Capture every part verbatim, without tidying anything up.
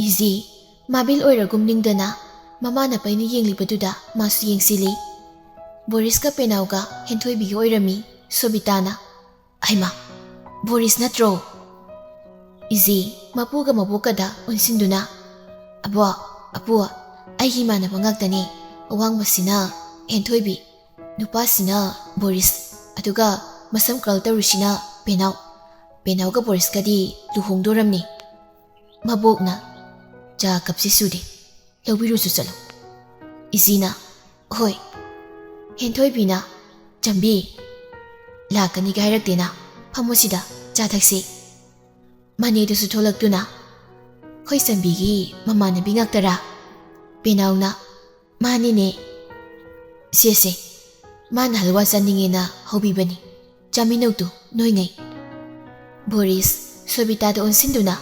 Easy, ꯃꯥꯕꯤꯜ ꯑꯣꯏꯔꯒꯨꯝ ꯅꯤꯡꯗꯅ ꯃꯃꯥꯅ ꯄꯩꯅ ꯌꯦꯡꯂꯤꯕꯗꯨꯗ ꯃꯥꯁꯨ ꯌꯦꯡꯁꯤꯜꯂꯤ꯫ ꯕꯣꯔꯤꯁꯀ ꯄꯦꯅꯥꯎꯒ ꯍꯦꯟꯊꯣꯏꯕꯤꯒ ꯑꯣꯏꯔꯝꯃꯤ꯫ ꯁꯣꯕꯤꯇꯥꯅ, "ꯍꯩꯃꯥ, ꯕꯣꯔꯤꯁ ꯅꯠꯇ꯭ꯔꯣ?" ꯏꯖꯤ, ꯃꯄꯨꯒ ꯃꯕꯣꯛꯀꯗ ꯑꯣꯟꯁꯤꯟꯗꯨꯅ, "ꯑꯕꯣ, ꯑꯄꯨ, ꯑꯩꯒꯤ ꯏꯃꯥꯟꯅꯕ ꯉꯥꯛꯇꯅꯦ꯫ ꯑꯋꯥꯡꯕꯁꯤꯅ ꯍꯦꯟꯊꯣꯏꯕꯤ, ꯅꯨꯄꯥꯁꯤꯅ ꯕꯣꯔꯤꯁ, ꯑꯗꯨꯒ ꯃꯁꯝ ꯀꯔꯜ ꯇꯧꯔꯤꯁꯤꯅ ꯄꯦꯅꯥꯎ꯫ ꯄꯦꯅꯥꯎꯒ ꯕꯣꯔꯤꯁꯀꯗꯤ ꯂꯨꯍꯣꯡꯗꯣꯔꯝꯅꯤ꯫" ꯃꯕꯣꯛꯅ, "ꯆꯥ ꯀꯞꯁꯤ ꯁꯨꯗꯦ, ꯂꯧꯕꯤꯔꯨꯁꯨ ꯆꯠꯂꯨ꯫" ꯏꯖꯤꯅ, "ꯍꯣꯏ꯫" ꯍꯦꯟꯊꯣꯏꯕꯤꯅ, "ꯆꯝꯕꯤ, ꯂꯥꯛꯀꯅꯤꯒ ꯍꯥꯏꯔꯛꯇꯦꯅ, ꯐꯝꯃꯣ ꯁꯤꯗ, ꯆꯥ ꯊꯛꯁꯤ꯫" ꯃꯅꯦꯗꯨꯁꯨ ꯊꯣꯛꯂꯛꯇꯨꯅ, "ꯑꯩꯈꯣꯏ ꯆꯝꯕꯤꯒꯤ ꯃꯃꯥꯟꯅꯕꯤ ꯉꯥꯛꯇꯔꯥ?" ꯄꯦꯅꯥꯎꯅ, "ꯃꯥꯅꯤꯅꯦ꯫ ꯁꯦ ꯁꯦ, ꯃꯥꯅ ꯍꯜꯋꯥ ꯆꯥꯅꯤꯡꯉꯦꯅ ꯍꯧꯕꯤꯕꯅꯤ꯫ ꯆꯥꯃꯤꯟꯅꯧ ꯇꯨ, ꯅꯣꯏꯉꯩ꯫" ꯕꯣꯔꯤꯁ, ꯁꯣꯕꯤꯇꯥꯗ ꯑꯣꯟꯁꯤꯟꯗꯨꯅ,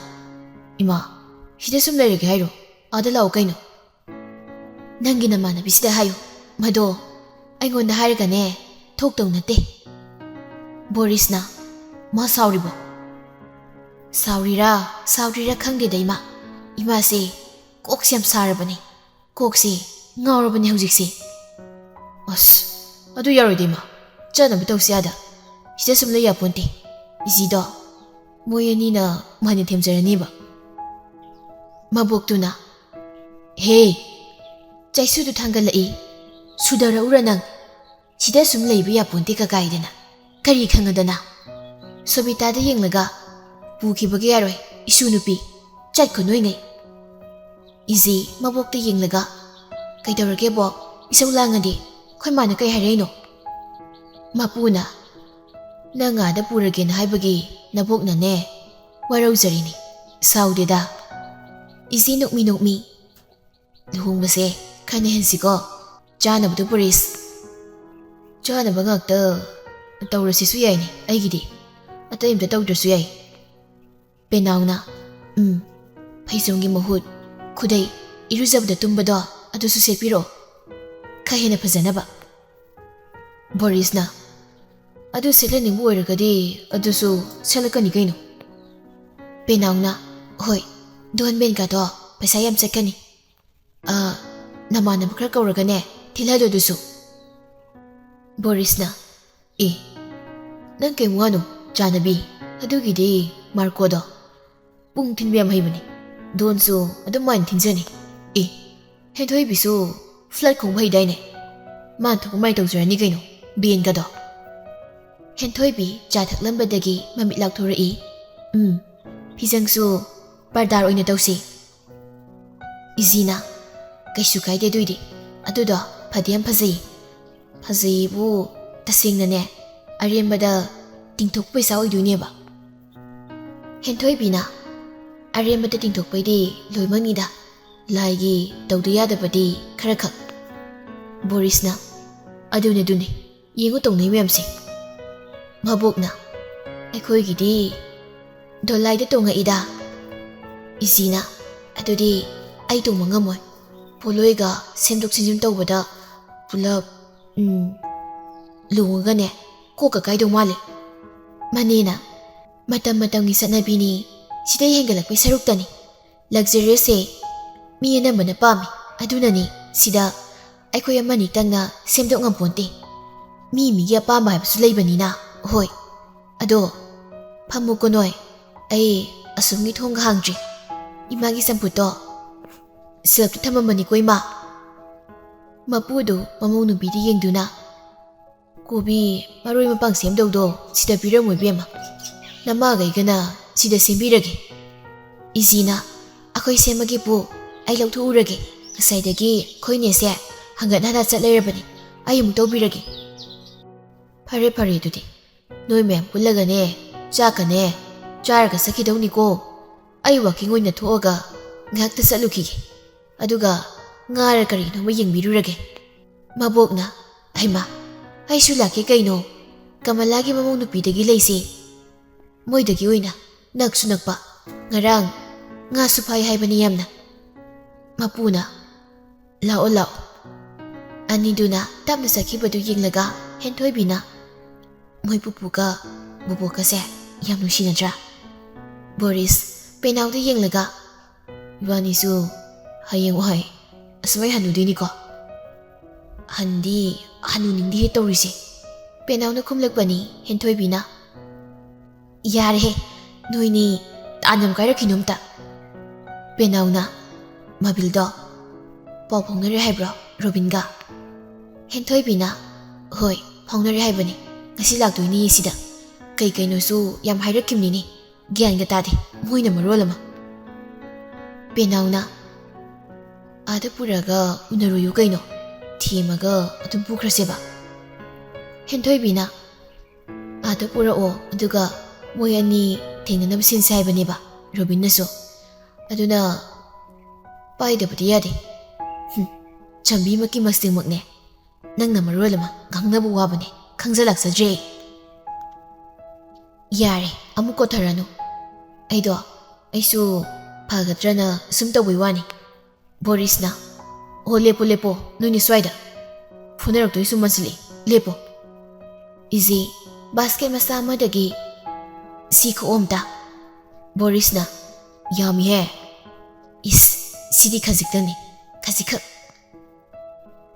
"ꯏꯃꯥ, ꯁꯤꯗ ꯁꯨꯝ ꯂꯩꯔꯒꯦ ꯍꯥꯏꯔꯣ? ꯑꯥꯗ ꯂꯥꯛꯑꯣ ꯀꯩꯅꯣ꯫ ꯅꯪꯒꯤ ꯅꯃꯥꯟꯅꯕꯤꯁꯤꯗ ꯍꯥꯏꯌꯨ, ꯃꯗꯣ ꯑꯩꯉꯣꯟꯗ ꯍꯥꯏꯔꯒꯅꯦ ꯊꯣꯛꯇꯧ ꯅꯠꯇꯦ꯫" ꯕꯣꯔꯤꯁꯅ, "ꯃꯥ ꯁꯥꯎꯔꯤꯕꯣ?" "ꯁꯥꯎꯔꯤꯔꯥ ꯁꯥꯎꯗ꯭ꯔꯤꯔꯥ ꯈꯪꯗꯦꯗ ꯏꯃꯥ꯫ ꯏꯃꯥꯁꯦ ꯀꯣꯛꯁꯦ ꯌꯥꯝ ꯁꯥꯔꯕꯅꯦ꯫ ꯀꯣꯛꯁꯦ ꯉꯥꯎꯔꯕꯅꯦ ꯍꯧꯖꯤꯛꯁꯦ꯫" "ꯑꯁ, ꯑꯗꯨ ꯌꯥꯔꯣꯏꯗ ꯏꯃꯥ꯫ ꯆꯠꯅꯕ ꯇꯧꯁꯤ ꯑꯥꯗ꯫ ꯁꯤꯗ ꯁꯨꯝ ꯂꯩ ꯌꯥꯄꯣꯟꯇꯦ꯫ ꯏꯖꯤꯗꯣ ꯃꯣꯏ ꯑꯅꯤꯅ ꯃꯥꯅ ꯊꯦꯝꯖꯔꯅꯤꯕ꯫" ꯃꯕꯣꯛꯇꯨꯅ, "ꯍꯦ, ꯆꯩꯁꯨꯗꯨ ꯊꯥꯡꯒꯠꯂꯛꯏ꯫ ꯁꯨꯗꯔꯛꯎꯔ ꯅꯪ? ꯁꯤꯗ ꯁꯨꯝ ꯂꯩꯕ ꯌꯥꯄꯣꯟꯇꯦ ꯀꯀꯥꯏꯗꯅ꯫ ꯀꯔꯤ ꯈꯪꯉꯗꯅ?" ꯁꯣꯕꯤꯇꯥꯗ ꯌꯦꯡꯂꯒ, "ꯄꯨꯈꯤꯕꯒ ꯌꯥꯔꯣꯏ, ꯏꯁꯨ ꯅꯨꯄꯤ꯫ ꯆꯠꯈꯣ ꯅꯣꯏꯉꯩ꯫" ꯏꯖꯤ ꯃꯕꯣꯛꯇ ꯌꯦꯡꯂꯒ, "ꯀꯩꯗꯧꯔꯒꯦꯕꯣ? ꯏꯁꯧ ꯂꯥꯡꯉꯗꯤ ꯑꯩꯈꯣꯏ ꯃꯥꯅ ꯀꯩ ꯍꯥꯏꯔꯛꯏꯅꯣ?" ꯃꯄꯨꯅ, "ꯅꯪ ꯑꯥꯗ ꯄꯨꯔꯒꯦꯅ ꯍꯥꯏꯕꯒꯤ ꯅꯕꯣꯛꯅꯅꯦ ꯋꯥꯔꯧꯖꯔꯤꯅꯤ꯫ ꯁꯥꯎꯗꯦꯗ꯫" ꯏꯖꯤ ꯅꯣꯛꯃꯤ ꯅꯣꯛꯃꯤ, "ꯂꯨꯍꯣꯡꯕꯁꯦ ꯈꯟꯅꯍꯟꯁꯤꯀꯣ꯫ ꯆꯥꯅꯕꯗꯣ ꯕꯣꯔꯤꯁ?" "ꯆꯥꯅꯕ ꯉꯥꯛꯇ ꯇꯧꯔꯁꯤꯁꯨ ꯌꯥꯏꯅꯦ ꯑꯩꯒꯤꯗꯤ꯫ ꯑꯇꯩ ꯑꯝꯇ ꯇꯧꯗ꯭ꯔꯁꯨ ꯌꯥꯏ꯫" ꯄꯦꯅꯥꯎꯅ, "ꯎꯝ, ꯐꯩꯖꯣꯝꯒꯤ ꯃꯍꯨꯠ ꯈꯨꯗꯩ, ꯏꯔꯨꯖꯕꯗ ꯇꯨꯝꯕꯗꯣ, ꯑꯗꯨꯁꯨ ꯁꯦꯠꯄꯤꯔꯛꯑꯣ, ꯈꯔ ꯍꯦꯟꯅ ꯐꯖꯅꯕ꯫" ꯕꯣꯔꯤꯁꯅ, "ꯑꯗꯨ ꯁꯦꯠꯍꯟꯅꯤꯡꯕ ꯑꯣꯏꯔꯒꯗꯤ ꯑꯗꯨꯁꯨ ꯁꯦꯠꯂꯛꯀꯅꯤ ꯀꯩꯅꯣ꯫" ꯄꯦꯅꯥꯎꯅ, "ꯍꯣꯏ, ꯗꯣꯟ ꯕꯦꯟꯒꯗꯣ ꯄꯩꯁꯥ ꯌꯥꯝ ꯆꯠꯀꯅꯤ꯫ ꯑ, ꯅꯃꯥꯟꯅꯕ ꯈꯔ ꯀꯧꯔꯒꯅꯦ, ꯊꯤꯜꯍꯜꯂꯣ ꯑꯗꯨꯁꯨ꯫ ꯕꯣꯔꯤꯁꯅ, "ꯑꯦ, ꯅꯪ ꯀꯩ ꯋꯥꯅꯣ, ꯆꯥꯟꯅꯕꯤ? ꯑꯗꯨꯒꯤꯗꯤ ꯃꯥꯔꯀꯣꯗꯣ ꯄꯨꯡ ꯊꯤꯟꯕ ꯌꯥꯝ ꯍꯩꯕꯅꯤ꯫ ꯗꯣꯟꯁꯨ ꯑꯗꯨꯝ ꯃꯥꯏꯅ ꯊꯤꯟꯖꯅꯤ꯫ ꯑꯦ, ꯍꯦꯟꯊꯣꯏꯕꯤꯁꯨ ꯐ꯭ꯂꯥꯏꯠ ꯈꯣꯡꯕ ꯍꯩꯗꯥꯏꯅꯦ? ꯃꯥ ꯊꯣꯛꯄ ꯃꯥꯏ ꯇꯧꯖꯔꯅꯤ ꯀꯩꯅꯣ, ꯕꯦꯟꯒꯗꯣ꯫" ꯍꯦꯟꯊꯣꯏꯕꯤ ꯆꯥ ꯊꯛꯂꯝꯕꯗꯒꯤ ꯃꯃꯤꯠ ꯂꯥꯎꯊꯣꯔꯛꯏ꯫ "ꯎꯝ, ꯐꯤꯖꯪꯁꯨ ꯄꯔꯗꯥꯔ ꯑꯣꯏꯅ ꯇꯧꯁꯤ꯫" ꯏꯖꯤꯅ, "ꯀꯩꯁꯨ ꯀꯥꯏꯗꯦ ꯑꯗꯨꯏꯗꯤ꯫ ꯑꯗꯨꯗꯣ ꯐꯗꯤ ꯌꯥꯝ ꯐꯖꯩ꯫" ꯐꯖꯩꯕꯨ, ꯇꯁꯦꯡꯅꯅꯦ, ꯑꯔꯦꯝꯕꯗ ꯇꯤꯡꯊꯣꯛꯄ ꯄꯩꯁꯥ ꯑꯣꯏꯗꯣꯏꯅꯦꯕ꯫ ꯍꯦꯟꯊꯣꯏꯕꯤꯅ, "ꯑꯔꯦꯝꯕꯗ ꯇꯤꯡꯊꯣꯛꯄꯩꯗꯤ ꯂꯣꯏꯃꯛꯅꯤꯗ, ꯂꯥꯏꯒꯤ ꯇꯧꯗ ꯌꯥꯗꯕꯗꯤ ꯈꯔ ꯈꯛ꯫" ꯕꯣꯔꯤꯁꯅ, "ꯑꯗꯨꯅꯦ, ꯑꯗꯨꯅꯦ, ꯌꯦꯡꯉꯨ ꯇꯧꯅꯩ ꯃꯌꯥꯝꯁꯦ꯫" ꯃꯕꯣꯛꯅ, "ꯑꯩꯈꯣꯏꯒꯤꯗꯤ ꯗꯣꯂꯥꯏꯗ ꯇꯣꯡꯉꯛꯏꯗ꯫" ꯏꯖꯤꯅ, "ꯑꯗꯨꯗꯤ ꯑꯩ ꯇꯣꯡꯕ ꯉꯝꯃꯣꯏ꯫ ꯄꯣꯠꯂꯣꯏꯒ ꯁꯦꯝꯗꯣꯛ ꯁꯦꯝꯖꯤꯟ ꯇꯧꯕꯗ ꯄꯨꯂꯞ, ꯎꯝ, ꯂꯣꯡꯉꯒꯅꯦ, ꯀꯣꯛꯀ ꯀꯥꯏꯗꯧ ꯃꯥꯜꯂꯦ꯫" ꯃꯅꯦꯅ, "ꯃꯇꯝ ꯃꯇꯝꯒꯤ ꯆꯠꯅꯕꯤꯅꯤ, ꯁꯤꯗꯩ ꯍꯦꯟꯒꯠꯂꯛꯄꯩ ꯁꯔꯨꯛꯇꯅꯤ꯫ ꯂꯛꯖꯔꯤꯁꯁꯦ ꯃꯤ ꯑꯅꯝꯕꯅ ꯄꯥꯝꯃꯤ꯫ ꯑꯗꯨꯅꯅꯤ ꯁꯤꯗ ꯑꯩꯈꯣꯏ ꯑꯃꯅꯤꯇꯪꯅ ꯁꯦꯝꯗꯣꯛ ꯉꯝꯄꯣꯟꯇꯦ꯫ ꯃꯤ ꯃꯤꯒꯤ ꯑꯄꯥꯝꯕ ꯍꯥꯏꯕꯁꯨ ꯂꯩꯕꯅꯤꯅ꯫ ꯍꯣꯏ, ꯑꯗꯣ ꯐꯝꯃꯨꯀꯣ ꯅꯣꯏ, ꯑꯩ ꯑꯁꯣꯝꯒꯤ ꯊꯣꯡꯒ ꯍꯥꯡꯗ꯭ꯔꯤ꯫ ꯏꯃꯥꯒꯤ ꯆꯝꯐꯨꯠꯇꯣ ꯁꯦꯜꯐꯇ ꯊꯝꯃꯝꯕꯅꯤꯀꯣ, ꯏꯃꯥ꯫" ꯃꯄꯨꯗꯨ ꯃꯃꯧ ꯅꯨꯄꯤꯗ ꯌꯦꯡꯗꯨꯅ, "ꯀꯣꯕꯤ ꯃꯔꯣꯏ ꯃꯄꯥꯡ ꯁꯦꯝꯗꯧꯗꯣ ꯁꯤꯗ ꯄꯤꯔꯝꯃꯣ ꯏꯕꯦꯝꯃ꯫ ꯅꯃꯥꯒꯩꯒꯅ ꯁꯤꯗ ꯁꯦꯝꯕꯤꯔꯒꯦ꯫" ꯏꯖꯤꯅ, "ꯑꯩꯈꯣꯏ ꯁꯦꯝꯃꯒꯦ ꯄꯨ, ꯑꯩ ꯂꯧꯊꯣꯛꯎꯔꯒꯦ꯫ ꯉꯁꯥꯏꯗꯒꯤ ꯑꯩꯈꯣꯏ ꯅꯦꯁꯦ ꯍꯪꯒꯠ ꯍꯟꯗ ꯆꯠ ꯂꯩꯔꯕꯅꯤ꯫ ꯑꯩ ꯑꯃꯨꯛ ꯇꯧꯕꯤꯔꯒꯦ꯫" "ꯐꯔꯦ ꯐꯔꯦ, ꯑꯗꯨꯗꯤ ꯅꯣꯏ ꯃꯌꯥꯝ ꯄꯨꯜꯂꯒꯅꯦ, ꯆꯥꯛꯀꯅꯦ ꯆꯥꯔꯒ ꯆꯠꯈꯤꯗꯧꯅꯤꯀꯣ꯫ ꯑꯩ ꯋꯥꯀꯤꯡ ꯑꯣꯏꯅ ꯊꯣꯛꯑꯒ ꯉꯥꯏꯍꯥꯛꯇ ꯆꯠꯂꯨꯈꯤꯒꯦ꯫ ꯑꯗꯨꯒ ꯉꯥꯔ ꯀꯔꯤꯅꯣ ꯑꯃ ꯌꯦꯡꯕꯤꯔꯨꯔꯒꯦ꯫" ꯃꯕꯣꯛꯅ, "ꯍꯩꯃꯥ, ꯑꯩꯁꯨ ꯂꯥꯛꯀꯦ ꯀꯩꯅꯣ꯫ ꯀꯃꯂꯥꯒꯤ ꯃꯃꯧ ꯅꯨꯄꯤꯗꯒꯤ ꯂꯩꯁꯦ꯫ ꯃꯣꯏꯗꯒꯤ ꯑꯣꯏꯅ ꯅꯛꯁꯨ ꯅꯛꯄ꯫ ꯉꯔꯥꯡ ꯉꯥꯁꯨ ꯐꯥꯏ ꯍꯥꯏꯕꯅꯤ ꯌꯥꯝꯅ꯫" ꯃꯄꯨꯅ, "ꯂꯥꯛꯑꯣ, ꯂꯥꯛꯑꯣ꯫" ꯑꯅꯤꯗꯨꯅ ꯇꯞꯅ ꯆꯠꯈꯤꯕꯗꯨ ꯌꯦꯡꯂꯒ ꯍꯦꯟꯊꯣꯏꯕꯤꯅ, "ꯃꯣꯏ ꯄꯨꯄꯨꯒ ꯕꯨꯕꯣꯛꯀꯁꯦ ꯌꯥꯝ ꯅꯨꯡꯁꯤꯅꯗ꯭ꯔꯥ?" ꯕꯣꯔꯤꯁ ꯄꯦꯅꯥꯎꯗ ꯌꯦꯡꯂꯒ, ꯏꯕꯥꯅꯤꯁꯨ ꯍꯌꯦꯡ ꯋꯥꯏ ꯑꯁꯨꯃꯥꯏ ꯍꯅꯨꯗꯣꯏꯅꯤꯀꯣ? ꯍꯟꯗꯤ ꯍꯅꯨꯅꯤꯡꯗꯦꯍꯦ ꯇꯧꯔꯤꯁꯦ꯫ ꯄꯦꯅꯥꯎꯅ ꯈꯨꯝꯂꯛꯄꯅꯤ ꯍꯦꯟꯊꯣꯏꯕꯤꯅ꯫ ꯌꯥꯔꯦꯍꯦ, ꯅꯣꯏꯅꯤ ꯇꯥꯟ ꯌꯥꯝ ꯀꯥꯏꯔꯛꯈꯤꯅꯨ ꯑꯝꯇ꯫ ꯄꯦꯅꯥꯎꯅ, ꯃꯥꯕꯤꯜꯗꯣ ꯄꯥꯎ ꯐꯥꯎꯅꯔꯦ ꯍꯥꯏꯕ꯭ꯔꯣ ꯔꯣꯕꯤꯟꯒ? ꯍꯦꯟꯊꯣꯏꯕꯤꯅ, ꯍꯣꯏ, ꯐꯥꯎꯅꯔꯦ ꯍꯥꯏꯕꯅꯤ꯫ ꯉꯁꯤ ꯂꯥꯛꯇꯣꯏꯅꯤ ꯁꯤꯗ꯫ ꯀꯩ ꯀꯩꯅꯣꯁꯨ ꯌꯥꯝ ꯍꯥꯏꯔꯛꯈꯤꯕꯅꯤꯅꯦ꯫ ꯒ꯭ꯌꯥꯟꯒ ꯇꯥꯗꯦ ꯃꯣꯏꯅ ꯃꯔꯣꯜ ꯑꯃ꯫ ꯄꯦꯅꯥꯎꯅ, ꯑꯥꯗ ꯄꯨꯔꯒ ꯎꯅꯔꯨꯌꯨ ꯀꯩꯅꯣ, ꯊꯦꯝꯃꯒ ꯑꯗꯨꯝ ꯄꯨꯈ꯭ꯔꯁꯦꯕ꯫ ꯍꯦꯟꯊꯣꯏꯕꯤꯅ, ꯑꯥꯗ ꯄꯨꯔꯛꯑꯣ, ꯑꯗꯨꯒ ꯃꯣꯏ ꯑꯅꯤ ꯊꯦꯡꯅꯅꯕ ꯁꯤꯟꯁꯦ ꯍꯥꯏꯕꯅꯦꯕ ꯔꯣꯕꯤꯟꯅꯁꯨ꯫ ꯑꯗꯨꯅ ꯄꯥꯏꯗꯕꯗꯤ ꯌꯥꯗꯦ꯫ ꯍꯨꯝ, ꯆꯥꯟꯕꯤꯃꯛꯀꯤ ꯃꯁꯤꯡꯃꯛꯅꯦ꯫ ꯅꯪꯅ ꯃꯔꯣꯜ ꯑꯃ ꯉꯥꯡꯅꯕ ꯋꯥꯕꯅꯦ, ꯈꯪꯖ ꯂꯥꯛꯆꯗ꯭ꯔꯦ ꯑꯩ꯫ ꯌꯥꯔꯦ, ꯑꯃꯨꯛ ꯀꯣꯠꯊꯔꯅꯨ꯫ ꯑꯩꯗꯣ, ꯑꯩꯁꯨ ꯐꯒꯗ꯭ꯔꯅ ꯁꯨꯝ ꯇꯧꯕꯩ ꯋꯥꯅꯤ꯫ ꯕꯣꯔꯤꯁꯅ, ꯑꯣ, ꯂꯦꯞꯄꯣ, ꯂꯦꯞꯄꯣ, ꯅꯣꯏꯅꯤ ꯁ꯭ꯋꯥꯏꯗ꯫ ꯐꯨꯅꯔꯛꯇꯣꯏꯁꯨ ꯃꯥꯟꯁꯤꯜꯂꯛꯏ, ꯂꯦꯞꯄꯣ꯫ ꯏꯖꯤ, ꯕꯥꯁꯀꯦꯠ ꯃꯆꯥ ꯑꯃꯗꯒꯤ ꯁꯤ ꯈꯣꯛꯑꯣ ꯑꯝꯇ꯫ ꯕꯣꯔꯤꯁꯅ, ꯌꯥꯝꯃꯤꯍꯦ꯫ ꯏꯁ, ꯁꯤꯗꯤ ꯈꯖꯤꯛꯇꯅꯤ, ꯈꯖꯤꯛꯈꯛ꯫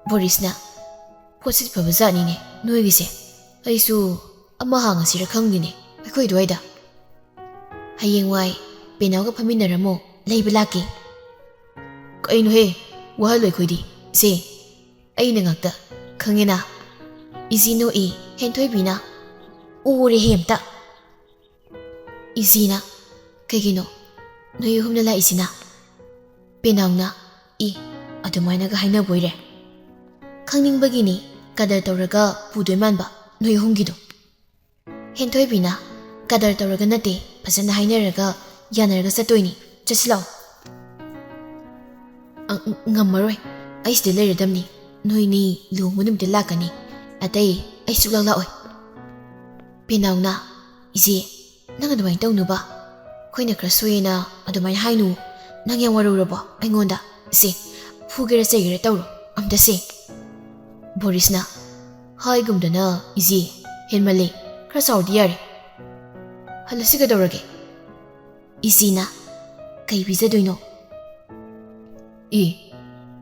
ꯕꯣꯔꯤꯁꯅ, ꯄꯣꯠꯁꯤꯠ ꯐꯕ ꯖꯥꯠꯅꯤꯅꯦ ꯅꯣꯏꯒꯤꯁꯦ꯫ ꯑꯩꯁꯨ ꯑꯃ ꯍꯥꯡꯉꯁꯤꯔ ꯈꯪꯗꯦꯅꯦ ꯑꯩꯈꯣꯏ ꯑꯗꯨꯋꯥꯏꯗ꯫ ꯍꯌꯦꯡꯋꯥꯏ ꯄꯦꯅꯥꯎꯒ ꯐꯝꯃꯤꯟꯅꯔꯝꯃꯣ, ꯂꯩꯕ ꯂꯥꯛꯀꯦ꯫ ꯀꯩꯅꯣꯍꯦ, ꯋꯥꯍꯜꯂꯣꯏ ꯑꯩꯈꯣꯏꯗꯤ꯫ ꯁꯦ, ꯑꯩꯅ ꯉꯥꯛꯇ ꯈꯪꯉꯦꯅ꯫ ꯏꯖꯤ ꯅꯣꯛꯏ, ꯍꯦꯟꯊꯣꯏꯕꯤꯅ, ꯎꯔꯦꯍꯦ ꯑꯝꯇ꯫ ꯏꯖꯤꯅ, ꯀꯩꯒꯤꯅꯣ ꯅꯣꯏ ꯑꯍꯨꯝꯅ ꯂꯥꯛꯏꯁꯤꯅ? ꯄꯦꯅꯥꯎꯅ, ꯏ, ꯑꯗꯨꯃꯥꯏꯅꯒ ꯍꯥꯏꯅꯕꯣꯏꯔꯦ꯫ ꯈꯪꯅꯤꯡꯕꯒꯤꯅꯤ ꯀꯗꯔ ꯇꯧꯔꯒ ꯄꯨꯗꯣꯏ ꯃꯥꯟꯕ ꯅꯣꯏ ꯑꯍꯨꯝꯒꯤꯗꯣ꯫ ꯍꯦꯟꯊꯣꯏꯕꯤꯅ, ꯀꯗꯔ ꯇꯧꯔꯒ ꯅꯠꯇꯦ, ꯐꯖꯅ ꯍꯥꯏꯅꯔꯒ ꯌꯥꯅꯔꯒ ꯆꯠꯇꯣꯏꯅꯤ꯫ ꯆꯠꯁꯤ ꯂꯥꯛꯑꯣ꯫ ꯑ, ꯉꯝꯃꯔꯣꯏ꯫ ꯑꯩ ꯁꯤꯗ ꯂꯩꯔꯗꯝꯅꯤ꯫ ꯅꯣꯏꯅꯤ ꯂꯨꯍꯣꯡꯕ ꯅꯨꯃꯤꯠꯇ ꯂꯥꯛꯀꯅꯤ꯫ ꯑꯇꯩ ꯑꯩ ꯁꯨꯛꯂꯥꯛ ꯂꯥꯛꯑꯣꯏ꯫ ꯄꯦꯅꯥꯎꯅ, ꯏꯆꯦ, ꯅꯪ ꯑꯗꯨꯃꯥꯏꯅ ꯇꯧꯅꯨꯕ꯫ ꯑꯩꯈꯣꯏꯅ ꯈꯔ ꯁꯣꯏꯌꯦꯅ ꯑꯗꯨꯃꯥꯏꯅ ꯍꯥꯏꯅꯨ꯫ ꯅꯪ ꯌꯥꯝ ꯋꯥꯔꯧꯔꯕꯣ ꯑꯩꯉꯣꯟꯗ? ꯁꯦ, ꯐꯨꯒꯦꯔꯥ ꯆꯩꯒꯦꯔꯥ ꯇꯧꯔꯣ ꯑꯝꯇ ꯁꯦ꯫ ꯕꯣꯔꯤꯁꯅ, ꯍꯥꯏꯒꯨꯝꯗꯅ, ꯏꯆꯦ, ꯍꯦꯟꯃꯜꯂꯦ, ꯈꯔ ꯁꯥꯎꯔꯗꯤ ꯌꯥꯔꯦ꯫ ꯍꯜꯂꯁꯤ ꯀꯩꯗꯧꯔꯒꯦ? ꯏꯆꯦꯅ, ꯀꯩ ꯄꯤꯖꯗꯣꯏꯅꯣ? ꯑꯦ,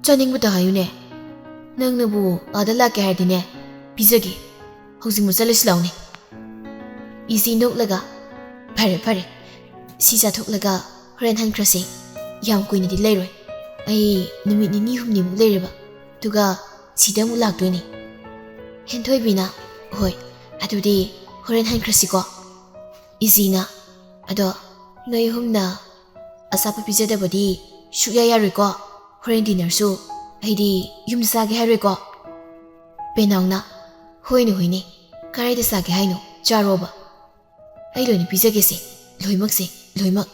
ꯆꯥꯅꯤꯡꯕꯇ ꯍꯥꯏꯌꯨꯅꯦ꯫ ꯅꯪꯅꯕꯨ ꯑꯥꯗ ꯂꯥꯛꯀꯦ ꯍꯥꯏꯔꯗꯤꯅꯦ, ꯄꯤꯖꯒꯦ꯫ ꯍꯧꯖꯤꯛꯃꯛ ꯆꯠꯂꯁꯤ ꯂꯥꯎꯅꯦ꯫ ꯏꯖꯤ ꯅꯣꯛꯂꯒ, "ꯐꯔꯦ, ꯐꯔꯦ꯫ ꯁꯤ ꯆꯥꯊꯣꯛꯂꯒ ꯍꯣꯔꯦꯟ ꯍꯟꯈ꯭ꯔꯁꯦ꯫ ꯌꯥꯝ ꯀꯨꯏꯅꯗꯤ ꯂꯩꯔꯣꯏ꯫ ꯑꯩ ꯅꯨꯃꯤꯠ ꯅꯤꯅꯤ ꯍꯨꯝꯅꯤꯃꯨꯛ ꯂꯩꯔꯕ꯫ ꯑꯗꯨꯒ ꯁꯤꯗ ꯑꯃꯨꯛ ꯂꯥꯛꯇꯣꯏꯅꯦ꯫" ꯍꯦꯟꯊꯣꯏꯕꯤꯅ, "ꯍꯣꯏ, ꯑꯗꯨꯗꯤ ꯍꯣꯔꯦꯟ ꯍꯟꯈ꯭ꯔꯁꯤꯀꯣ꯫" ꯏꯖꯤꯅ, "ꯑꯗꯣ ꯅꯣꯏ ꯑꯍꯨꯝꯅ ꯑꯆꯥꯄꯣꯠ ꯄꯤꯖꯗꯕꯗꯤ ꯁꯨꯛꯌꯥ ꯌꯥꯔꯣꯏꯀꯣ꯫ ꯍꯣꯔꯦꯟ ꯗꯤꯅꯔꯁꯨ ꯑꯩꯗꯤ ꯌꯨꯝꯗ ꯆꯥꯒꯦ ꯍꯥꯏꯔꯣꯏꯀꯣ꯫" ꯄꯦꯅꯥꯎꯅ, "ꯍꯣꯏꯅꯦ, ꯍꯣꯏꯅꯦ, ꯀꯗꯥꯏꯗ ꯆꯥꯒꯦ ꯍꯥꯏꯅꯣ? ꯆꯥꯔꯣꯕ꯫ ꯑꯩ ꯂꯣꯏꯅ ꯄꯤꯖꯒꯦꯁꯦ, ꯂꯣꯏꯃꯛꯁꯦ, ꯂꯣꯏꯃꯛ꯫"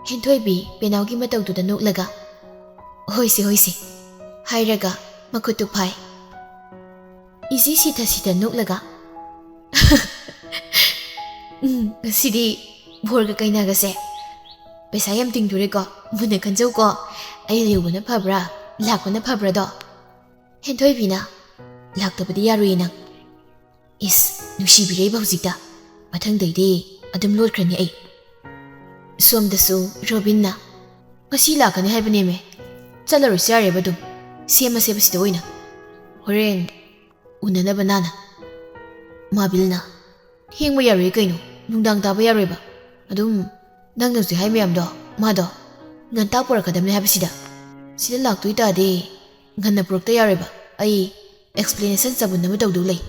ꯍꯦꯟꯊꯣꯏꯕꯤ ꯄꯦꯅꯥꯎꯒꯤ ꯃꯇꯧꯗꯨꯗ ꯅꯣꯛꯂꯒ, "ꯍꯣꯏꯁꯦ, ꯍꯣꯏꯁꯦ," ꯍꯥꯏꯔꯒ ꯃꯈꯨꯠꯇꯨ ꯐꯥꯏ꯫ ꯏꯖꯤ ꯁꯤꯊ ꯁꯤꯊ ꯅꯣꯛꯂꯒ, "ꯎꯝ, ꯉꯁꯤꯗꯤ ꯕꯣꯔꯒ ꯀꯩꯅꯥꯒꯁꯦ ꯄꯩꯁꯥ ꯌꯥꯝ ꯇꯤꯡꯗꯣꯔꯦꯀꯣ꯫ ꯃꯨꯟꯅ ꯈꯟꯖꯧꯀꯣ꯫ ꯑꯩ ꯂꯩꯍꯧꯕꯅ ꯐꯕ꯭ꯔꯥ, ꯂꯥꯛꯄꯅ ꯐꯕ꯭ꯔꯥꯗꯣ?" ꯍꯦꯟꯊꯣꯏꯕꯤꯅ, "ꯂꯥꯛꯇꯕꯗꯤ ꯌꯥꯔꯣꯏꯌꯦ ꯅꯪ꯫" "ꯏꯁ, ꯅꯨꯡꯁꯤꯕꯤꯔꯛꯏꯕ ꯍꯧꯖꯤꯛꯇ꯫ ꯃꯊꯪꯗꯩꯗꯤ ꯑꯗꯨꯝ ꯂꯣꯠꯈ꯭ꯔꯅꯤ ꯑꯩ꯫" ꯁꯣꯝꯗꯁꯨ ꯔꯣꯕꯤꯟꯅ, "ꯉꯁꯤ ꯂꯥꯛꯀꯅꯤ ꯍꯥꯏꯕꯅꯦꯃꯦ꯫ ꯆꯠꯂꯔꯣꯏꯁꯤ ꯌꯥꯔꯦꯕ ꯑꯗꯨꯝ꯫ ꯁꯦꯝꯃꯁꯦꯕ ꯁꯤꯗ ꯑꯣꯏꯅ꯫ ꯍꯣꯔꯦꯟ ꯎꯅꯅꯕ ꯅꯥꯅ꯫" ꯃꯥꯕꯤꯜꯅ, "ꯊꯦꯡꯕ ꯌꯥꯔꯣꯏ ꯀꯩꯅꯣ, ꯅꯨꯡꯗꯥꯡ ꯇꯥꯕ ꯌꯥꯔꯣꯏꯕ꯫ ꯑꯗꯨꯝ ꯅꯪꯅ ꯍꯧꯖꯤꯛ ꯍꯥꯏ ꯃꯌꯥꯝꯗꯣ, ꯃꯥꯗꯣ ꯉꯟꯇꯥ ꯄꯨꯔꯛꯀꯗꯕꯅꯦ ꯍꯥꯏꯕꯁꯤꯗ꯫ ꯁꯤꯗ ꯂꯥꯛꯇꯣꯏ ꯇꯥꯔꯗꯤ ꯉꯟꯅ ꯄꯨꯔꯛꯇ ꯌꯥꯔꯣꯏꯕ꯫ ꯑꯩ explanation ꯆꯕꯨꯟ ꯑꯃ ꯇꯧꯗꯧ ꯂꯩ꯫"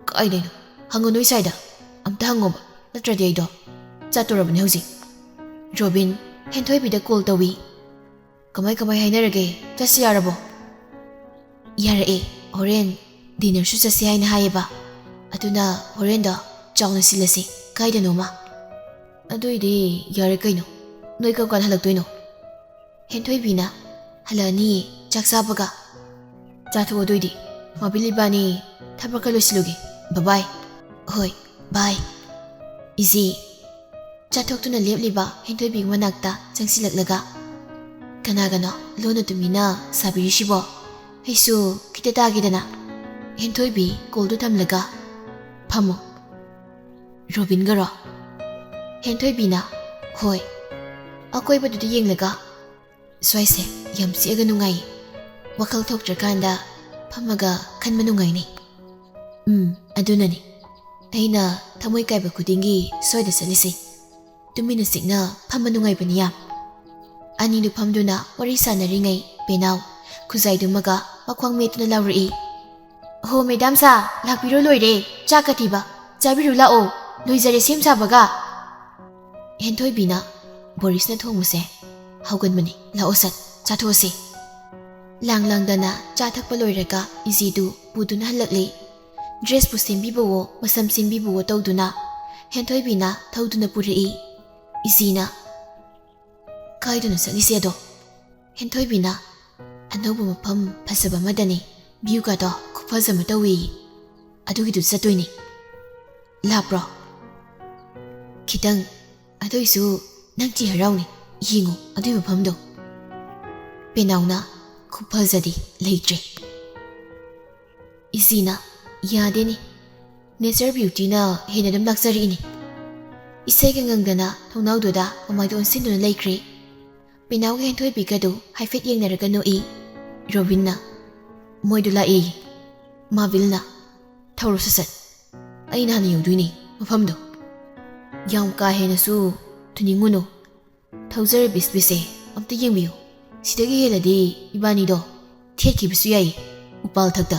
"ꯀꯥꯏꯗꯩꯅꯣ? ꯍꯪꯉꯨ ꯅꯣꯏ ꯁꯥꯏꯗ꯫ ꯑꯝꯇ ꯍꯪꯉꯣꯕ꯫ ꯅꯠꯇ꯭ꯔꯗꯤ ꯑꯩꯗꯣ ꯆꯠꯇꯣꯔꯕꯅꯦ ꯍꯧꯖꯤꯛ꯫" ꯔꯣꯕꯤꯟ ꯍꯦꯟꯊꯣꯏꯕꯤꯗ call ꯇꯧꯏ꯫ "ꯀꯃꯥꯏ ꯀꯃꯥꯏ ꯍꯥꯏꯅꯔꯒꯦ? ꯆꯠꯁꯤ ꯌꯥꯔꯕꯣ?" "ꯌꯥꯔꯛꯑꯦ꯫ ꯍꯣꯔꯦꯟ ꯗꯤꯅꯔꯁꯨ ꯆꯠꯁꯤ ꯍꯥꯏꯅ ꯍꯥꯏꯌꯦꯕ꯫ ꯑꯗꯨꯅ ꯍꯣꯔꯦꯟꯗꯣ ꯆꯥꯎꯅ ꯁꯤꯜꯂꯁꯤ ꯀꯥꯏꯗꯅꯣꯃ꯫" "ꯑꯗꯨꯏꯗꯤ ꯌꯥꯔꯦ ꯀꯩꯅꯣ꯫ ꯅꯣꯏ ꯀꯔꯝ ꯀꯥꯟꯗ ꯍꯜꯂꯛꯇꯣꯏꯅꯣ?" ꯍꯦꯟꯊꯣꯏꯕꯤꯅ, "ꯍꯜꯂꯛꯑꯅꯤꯌꯦ, ꯆꯥꯛ ꯆꯥꯕꯒ꯫" "ꯆꯥꯊꯣꯛꯑꯣ ꯑꯗꯨꯏꯗꯤ꯫ ꯃꯥꯕꯤꯜ ꯏꯕꯥꯅꯤ ꯊꯕꯛ ꯈꯔ ꯂꯣꯏꯁꯤꯜꯂꯨꯒꯦ꯫ Bye bye꯫" "ꯍꯣꯏ, bye꯫" ꯏꯖꯤ ꯆꯥꯊꯣꯛꯇꯨꯅ ꯂꯦꯞꯂꯤꯕ ꯍꯦꯟꯊꯣꯏꯕꯤꯒꯤ ꯃꯅꯥꯛꯇ ꯆꯪꯁꯤꯜꯂꯛꯂꯒ, "ꯀꯅꯥꯒꯅꯣ ꯂꯣꯟꯅ ꯇꯨꯃꯤꯟꯅ ꯁꯥꯕꯤꯔꯤꯁꯤꯕꯣ? ꯑꯩꯁꯨ ꯈꯤꯇ ꯇꯥꯒꯦꯗꯅ꯫" ꯍꯦꯟꯊꯣꯏꯕꯤ callꯗꯨ ꯊꯝꯂꯒ, "ꯐꯝꯃꯣ꯫" "ꯔꯣꯕꯤꯟꯒꯔꯣ?" ꯍꯦꯟꯊꯣꯏꯕꯤꯅ, "ꯍꯣꯏ꯫" ꯑꯀꯣꯏꯕꯗꯨꯗ ꯌꯦꯡꯂꯒ, ꯁ꯭ꯋꯥꯏꯁꯦ ꯌꯥꯝ ꯆꯤꯛꯑꯒ ꯅꯨꯡꯉꯥꯏ꯫ ꯋꯥꯈꯜ ꯊꯣꯛꯇ꯭ꯔꯀꯥꯟꯗ ꯐꯝꯃꯒ ꯈꯟꯕ ꯅꯨꯡꯉꯥꯏꯅꯤ꯫ ꯎꯝ, ꯑꯗꯨꯅꯅꯤ꯫ ꯑꯩꯅ ꯊꯃꯣꯏ ꯀꯥꯏꯕ ꯈꯨꯗꯤꯡꯒꯤ ꯁ꯭ꯋꯥꯏꯗ ꯆꯠꯂꯤꯁꯦ꯫ ꯇꯨꯃꯤꯟꯅ ꯆꯤꯛꯅ ꯐꯝꯕ ꯅꯨꯡꯉꯥꯏꯕꯅꯤ ꯌꯥꯝ꯫ ꯑꯅꯤꯗꯨ ꯐꯝꯗꯨꯅ ꯋꯥꯔꯤ ꯁꯥꯟꯅꯔꯤꯉꯩ ꯄꯦꯅꯥꯎ ꯈꯨꯖꯥꯏꯗꯨꯃꯒ ꯃꯈ꯭ꯋꯥꯡ ꯃꯦꯠꯇꯨꯅ ꯂꯥꯎꯔꯛꯏ꯫ "ꯑꯍꯣ ꯃꯦꯗꯥꯝ ꯁꯥ, ꯂꯥꯛꯄꯤꯔꯣ, ꯂꯣꯏꯔꯦ꯫ ꯆꯥꯛ ꯀꯊꯤꯕ ꯆꯥꯕꯤꯔꯨ ꯂꯥꯛꯑꯣ꯫ ꯂꯣꯏꯖꯔꯦ ꯁꯦꯝ ꯁꯥꯕꯒ꯫" ꯍꯦꯟꯊꯣꯏꯕꯤꯅ, "ꯕꯣꯔꯤꯁꯅ ꯊꯣꯡꯕꯁꯦ ꯍꯧꯒꯟꯕꯅꯤ꯫ ꯂꯥꯛꯑꯣ ꯁꯠ, ꯆꯥꯊꯣꯛꯑꯁꯤ꯫" ꯂꯥꯡ ꯂꯥꯡꯗꯅ ꯆꯥ ꯊꯛꯄ ꯂꯣꯏꯔꯒ ꯏꯆꯦꯗꯨ ꯄꯨꯗꯨꯅ ꯍꯜꯂꯛꯂꯦ꯫ ꯗ꯭ꯔꯦꯁꯄꯨ ꯁꯦꯝꯕꯤꯕꯋꯣ, ꯃꯁꯝ ꯁꯦꯝꯕꯤꯕꯋꯣ ꯇꯧꯗꯨꯅ ꯍꯦꯟꯊꯣꯏꯕꯤꯅ ꯊꯧꯗꯨꯅ ꯄꯨꯔꯛꯏ꯫ ꯏꯆꯦꯅ, "ꯀꯥꯏꯗꯅꯣ ꯆꯠꯂꯤꯁꯦ ꯑꯗꯣ?" ꯍꯦꯟꯊꯣꯏꯕꯤꯅ, "ꯑꯅꯧꯕ ꯃꯐꯝ ꯐꯖꯕ ꯑꯃꯗꯅꯤ꯫ ꯚ꯭ꯌꯨꯒꯗꯣ ꯈꯨꯐꯖ ꯑꯃ ꯇꯧꯏ꯫ ꯑꯗꯨꯒꯤꯗꯨ ꯆꯠꯇꯣꯏꯅꯤ꯫" "ꯂꯥꯞꯄ꯭ꯔꯣ?" "ꯈꯤꯇꯪ꯫ ꯑꯗꯨꯏꯁꯨ ꯅꯪ ꯆꯦ ꯍꯔꯥꯎꯅꯤ꯫ ꯌꯦꯡꯉꯨ ꯑꯗꯨꯏ ꯃꯐꯝꯗꯣ꯫" ꯄꯦꯅꯥꯎꯅ, "ꯈꯨꯐꯖꯗꯤ ꯂꯩꯇ꯭ꯔꯦ꯫" ꯏꯆꯦꯅ, "ꯌꯥꯗꯦꯅꯦ꯫ ꯅꯦꯆꯔ ꯕ꯭ꯌꯨꯇꯤꯅ ꯍꯦꯟꯅ ꯑꯗꯨꯝ ꯂꯥꯛꯆꯔꯛꯏꯅꯦ꯫" ꯏꯁꯩꯒ ꯉꯪꯗꯅ ꯊꯣꯡꯅꯥꯎꯗꯨꯗ ꯃꯃꯥꯏꯗꯨ ꯑꯣꯟꯁꯤꯟꯗꯨꯅ ꯂꯩꯈ꯭ꯔꯦ꯫ ꯄꯦꯅꯥꯎꯒ ꯍꯦꯟꯊꯣꯏꯕꯤꯒꯗꯨ ꯍꯥꯏꯐꯦꯠ ꯌꯦꯡꯅꯔꯒ ꯅꯣꯛꯏ꯫ ꯔꯣꯕꯤꯟꯅ, "ꯃꯣꯏꯗꯨ ꯂꯥꯛꯑꯦ꯫ ꯃꯥꯕꯤꯜꯅ, ꯊꯧꯔꯣ ꯁꯠ ꯁꯠ꯫ ꯑꯩꯅ ꯍꯥꯟꯅ ꯌꯧꯗꯣꯏꯅꯤ ꯃꯐꯝꯗꯣ꯫" "ꯌꯥꯝ ꯀꯥ ꯍꯦꯟꯅꯁꯨ ꯊꯨꯅꯤꯡꯉꯨꯅꯨ꯫ ꯊꯧꯖꯔ ꯕꯤꯁ ꯕꯤꯁꯁꯦ ꯑꯝꯇ ꯌꯦꯡꯕꯤꯌꯨ꯫ ꯁꯤꯗꯒꯤ ꯍꯦꯜꯂꯗꯤ ꯏꯕꯥꯅꯤꯗꯣ ꯊꯦꯠꯈꯤꯕꯁꯨ ꯌꯥꯏ ꯎꯄꯥꯜ ꯊꯛꯇ꯫"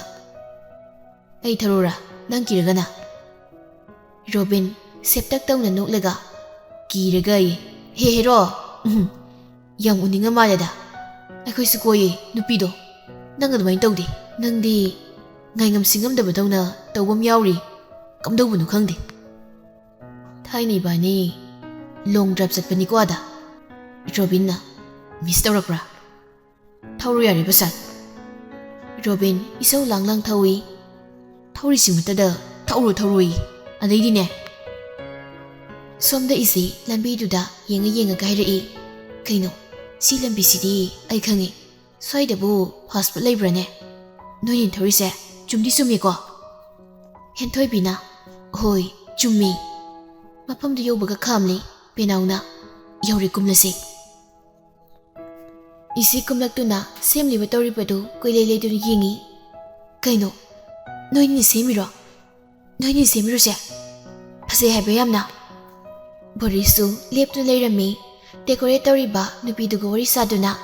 "ꯑꯩ ꯊꯧꯔꯨꯔꯥ, ꯅꯪ ꯀꯤꯔꯒꯅ?" ꯔꯣꯕꯤꯟ ꯁꯦꯞꯇꯛ ꯇꯧꯅ ꯅꯣꯛꯂꯒ, "ꯀꯤꯔꯒ ꯑꯌꯦ? ꯍꯦ ꯍꯦꯔꯣ, ꯎꯝ, ꯌꯥꯝ ꯎꯅꯤꯡꯉ ꯃꯥꯜꯂꯦꯗ꯫ ꯑꯩꯈꯣꯏꯁꯨ ꯀꯣꯏꯌꯦ ꯅꯨꯄꯤꯗꯣ꯫ ꯅꯪ ꯑꯗꯨꯃꯥꯏꯅ ꯇꯧꯗꯦ꯫ ꯅꯪꯗꯤ ꯉꯥꯏꯉꯝ ꯁꯤꯡꯉꯝꯗꯕꯗꯧꯅ ꯇꯧꯕ ꯑꯃ ꯌꯥꯎꯔꯤ꯫ ꯀꯝꯗꯧꯕꯅꯣ ꯈꯪꯗꯦ꯫ ꯊꯥꯏꯅ ꯏꯕꯥꯅꯤ ꯂꯣꯡ ꯗ꯭ꯔꯥꯏꯚ ꯆꯠꯄꯅꯤꯀꯣ ꯑꯥꯗ꯫" ꯔꯣꯕꯤꯟꯅ, "ꯃꯤꯁ ꯇꯧꯔꯛꯄ꯭ꯔꯥ?" "ꯊꯧꯔꯣ ꯌꯥꯔꯦ ꯕꯁꯟ꯫" ꯔꯣꯕꯤꯟ ꯏꯁꯧ ꯂꯥꯡ ꯂꯥꯡ ꯊꯧꯏ꯫ "ꯊꯧꯔꯤꯁꯤꯃꯛꯇꯗ ꯊꯧꯔꯣ ꯊꯧꯔꯣꯌꯦ꯫ ꯑꯗꯩꯗꯤꯅꯦ꯫" ꯁꯣꯝꯗ ꯏꯆꯦ ꯂꯝꯕꯤꯗꯨꯗ ꯌꯦꯡꯉ ꯌꯦꯡꯉꯒ ꯍꯥꯏꯔꯛꯏ, "ꯀꯩꯅꯣ, ꯁꯤ ꯂꯝꯕꯤꯁꯤꯗꯤ ꯑꯩ ꯈꯪꯉꯤ꯫ ꯁ꯭ꯋꯥꯏꯗꯕꯨ ꯐꯥꯁ ꯐꯨꯗ ꯂꯩꯕ꯭ꯔꯥꯅꯦ? ꯅꯣꯏꯅ ꯊꯧꯔꯤꯁꯦ ꯆꯨꯝꯗꯤ ꯆꯨꯝꯃꯤꯀꯣ?" ꯍꯦꯟꯊꯣꯏꯕꯤꯅ, "ꯍꯣꯏ, ꯆꯨꯝꯃꯤ꯫" ꯃꯐꯝꯗꯨ ꯌꯧꯕꯒ ꯈꯥꯝꯂꯤ꯫ ꯄꯦꯅꯥꯎꯅ, "ꯌꯧꯔꯦ, ꯀꯨꯝꯂꯁꯤ꯫" ꯏꯁꯤ ꯀꯨꯝꯂꯛꯇꯨꯅ ꯁꯦꯝꯂꯤꯕ ꯇꯧꯔꯤꯕꯗꯨ ꯀꯣꯏꯂꯩ ꯂꯩꯗꯨꯅ ꯌꯦꯡꯉꯤ꯫ "ꯀꯩꯅꯣ? ꯅꯣꯏꯅꯤ ꯁꯦꯝꯃꯤꯔꯣ? ꯅꯣꯏꯅꯤ ꯁꯦꯝꯃꯤꯔꯣꯁꯦ? ꯐꯖꯩ ꯍꯥꯏꯕ ꯌꯥꯝꯅ꯫" ꯕꯣꯔꯤꯁꯁꯨ ꯂꯦꯞꯇꯨꯅ ꯂꯩꯔꯝꯃꯤ꯫ ꯗꯦꯀꯣꯔꯦꯠ ꯇꯧꯔꯤꯕ ꯅꯨꯄꯤꯗꯨꯒ ꯋꯥꯔꯤ ꯁꯥꯗꯨꯅ,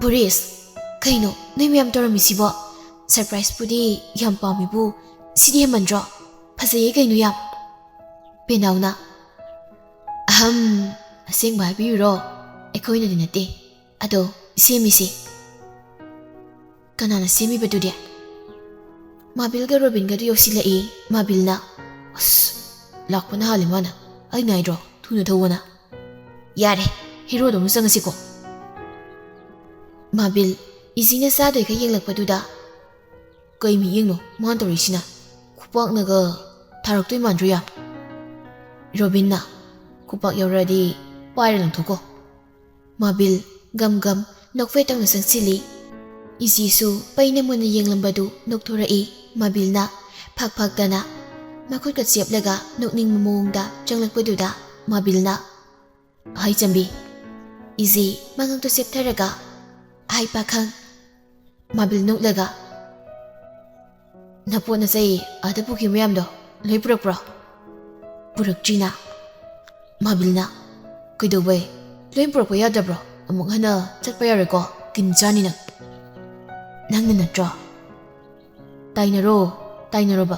"ꯕꯣꯔꯤꯁ, ꯀꯩꯅꯣ ꯅꯣꯏ ꯃꯌꯥꯝ ꯇꯧꯔꯝꯃꯤꯁꯤꯕꯣ? ꯁꯔꯄ꯭ꯔꯥꯏꯖꯄꯨꯗꯤ ꯌꯥꯝ ꯄꯥꯝꯃꯤꯕꯨ, ꯁꯤꯗꯤ ꯍꯦꯟꯃꯟꯗ꯭ꯔꯣ? ꯐꯖꯩꯌꯦ ꯀꯩꯅꯣ ꯌꯥꯝ꯫" ꯄꯦꯅꯥꯎꯅ, "ꯑꯍꯝ, ꯑꯁꯦꯡꯕ ꯍꯥꯏꯕꯤꯌꯨꯔꯣ? ꯑꯩꯈꯣꯏꯅꯗꯤ ꯅꯠꯇꯦ, ꯑꯗꯣ ꯁꯦꯝꯃꯤꯁꯤ꯫" "ꯀꯅꯥꯅ ꯁꯦꯝꯃꯤꯕꯗꯨꯗꯤ?" ꯃꯥꯕꯤꯜꯒ ꯔꯣꯕꯤꯟꯒꯗꯨ ꯌꯧꯁꯤꯜꯂꯛꯏ꯫ ꯃꯥꯕꯤꯜꯅ, "ꯑꯁ, ꯂꯥꯛꯄꯅ ꯍꯥꯜꯂꯤ ꯃꯥꯅ꯫ ꯑꯩ ꯉꯥꯏꯗ꯭ꯔꯣ? ꯊꯨꯅ ꯊꯧꯑꯣꯅ꯫" "ꯌꯥꯔꯦ, ꯍꯦꯔꯣꯗ ꯑꯃꯨꯛ ꯆꯪꯉꯁꯤꯀꯣ꯫" ꯃꯥꯕꯤꯜ, ꯏꯖꯤꯅ ꯆꯥꯗꯣꯏꯒ ꯌꯦꯡꯂꯛꯄꯗꯨꯗ, "ꯀꯩ ꯃꯤꯠꯌꯦꯡꯅꯣ ꯃꯥꯅ ꯇꯧꯔꯛꯏꯁꯤꯅ? ꯈꯨꯄꯥꯛꯅꯒ ꯊꯥꯔꯛꯇꯣꯏ ꯃꯥꯟꯗ꯭ꯔꯣ ꯌꯥꯝ?" ꯔꯣꯕꯤꯟꯅ, "ꯈꯨꯄꯥꯛ ꯌꯧꯔꯛꯑꯗꯤ ꯄꯥꯏꯔ ꯂꯪꯊꯣꯛꯀꯣ꯫" ꯃꯥꯕꯤꯜ ꯒꯝ ꯒꯝ ꯅꯣꯛꯐꯦꯠ ꯇꯧꯅ ꯆꯪꯁꯤꯜꯂꯤ꯫ ꯏꯖꯤꯁꯨ ꯄꯩꯅ ꯃꯨꯟꯅ ꯌꯦꯡꯂꯝꯕꯗꯨ ꯅꯣꯛꯊꯣꯔꯛꯏ꯫ ꯃꯥꯕꯤꯜꯅ ꯐꯥꯛ ꯐꯥꯛꯇꯅ ꯃꯈꯨꯠꯀ ꯆꯦꯞꯂꯒ ꯅꯣꯛꯅꯤꯡꯕ ꯃꯑꯣꯡꯗ ꯆꯪꯂꯛꯄꯗꯨꯗ ꯃꯥꯕꯤꯜꯅ, "ꯍꯥꯏ ꯆꯝꯕꯤ꯫" ꯏꯖꯤ ꯃꯉꯛꯇꯨ ꯆꯦꯞꯊꯔꯒ, "ꯍꯥꯏ ꯄꯥꯈꯪ꯫" ꯃꯥꯕꯤꯜ ꯅꯣꯛꯂꯒ, "ꯅꯄꯣꯠ ꯅꯆꯩ ꯑꯥꯗ ꯄꯨꯈꯤꯕ ꯃꯌꯥꯝꯗꯣ ꯂꯣꯏ ꯄꯨꯔꯛꯄ꯭ꯔꯣ?" "ꯄꯨꯔꯛꯇ꯭ꯔꯤꯅ꯫" ꯃꯥꯕꯤꯜꯅ, "ꯀꯩꯗꯧꯕꯩ? ꯂꯣꯏ ꯄꯨꯔꯛꯄ ꯌꯥꯗꯕ꯭ꯔꯣ? ꯑꯃꯨꯛ ꯍꯟꯅ ꯆꯠꯄ ꯌꯥꯔꯣꯏꯀꯣ, ꯀꯤꯟ ꯆꯥꯅꯤ ꯅꯪ꯫" "ꯅꯪꯅ ꯅꯠꯇ꯭ꯔꯣ?" "ꯇꯥꯏꯅꯔꯣ, ꯇꯥꯏꯅꯔꯣꯕ꯫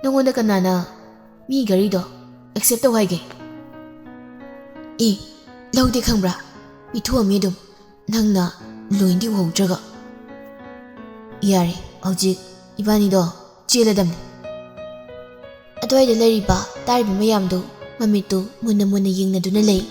ꯅꯉꯣꯟꯗ ꯀꯅꯥꯅ ꯃꯤ ꯒꯥꯔꯤꯗꯣ ꯑꯦꯛꯁꯦꯞ ꯇꯧ ꯍꯥꯏꯒꯦ?" "ꯑꯦ, ꯂꯧꯗꯦ ꯈꯪꯕ꯭ꯔꯥ? ꯄꯤꯊꯣꯛꯑꯝꯃꯤ ꯑꯗꯨꯝ, ꯅꯪꯅ ꯂꯣꯏꯅꯗꯤ ꯎꯍꯧꯗ꯭ꯔꯒ꯫" "ꯌꯥꯔꯦ, ꯍꯧꯖꯤꯛ ꯏꯕꯥꯅꯤꯗꯣ ꯆꯦꯜꯂꯗꯝꯅꯤ꯫" ꯑꯗꯨꯋꯥꯏꯗ ꯂꯩꯔꯤꯕ ꯇꯥꯔꯤꯕ ꯃꯌꯥꯝꯗꯨ ꯃꯃꯤꯠꯇꯨ ꯃꯨꯟꯅ ꯃꯨꯟꯅ ꯌꯦꯡꯅꯗꯨꯅ ꯂꯩ꯫